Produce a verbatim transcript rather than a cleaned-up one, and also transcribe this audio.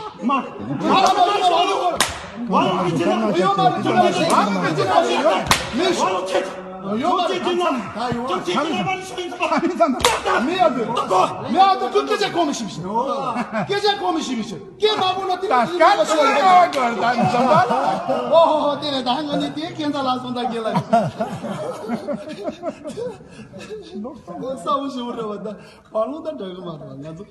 མ། མ་ར་མ་ར་མ་ར་མ་ར། ཝང་ཅི་ན། ཡོད་མ་རེད། ཅི་ན་ཅི་ན་ཅི་ན་ཅི་ན། མི་ཤོག་ཅི་ན་ཅི་ན། ད་ཡོད་མ་རེད། ཅི་ན་ཅི་ན་མ་རེད། ཤོག་ཅི་ན་མ་རེད། ཤོག་ཅི་ན་མ་རེད། མི་ཡ་དུ། མི་ཡ་དུ་ཁུ་སྐད་ཆ་གོ་མི་ཤེས་མི་ཤེས། སྐད་ཆ་གོ་མི་ཤེས་མི་ཤེས། སྐད་མ་གོ་ན་དེ་ལ་དེ་ལ་ཤོད་ཡ། ཨོ་ཧོ་ཧོ། དེ་ནས་ད་ང་ནི་དེ་ཁྱེད་ཚ་ལ་སོང་ད་རྒན་ལགས། ས་བོ་ཞིག་རེད་བ་ད། བར་ལོང་ད་འདྲ་གི་མ་རེད་བ་ང་ཚོ།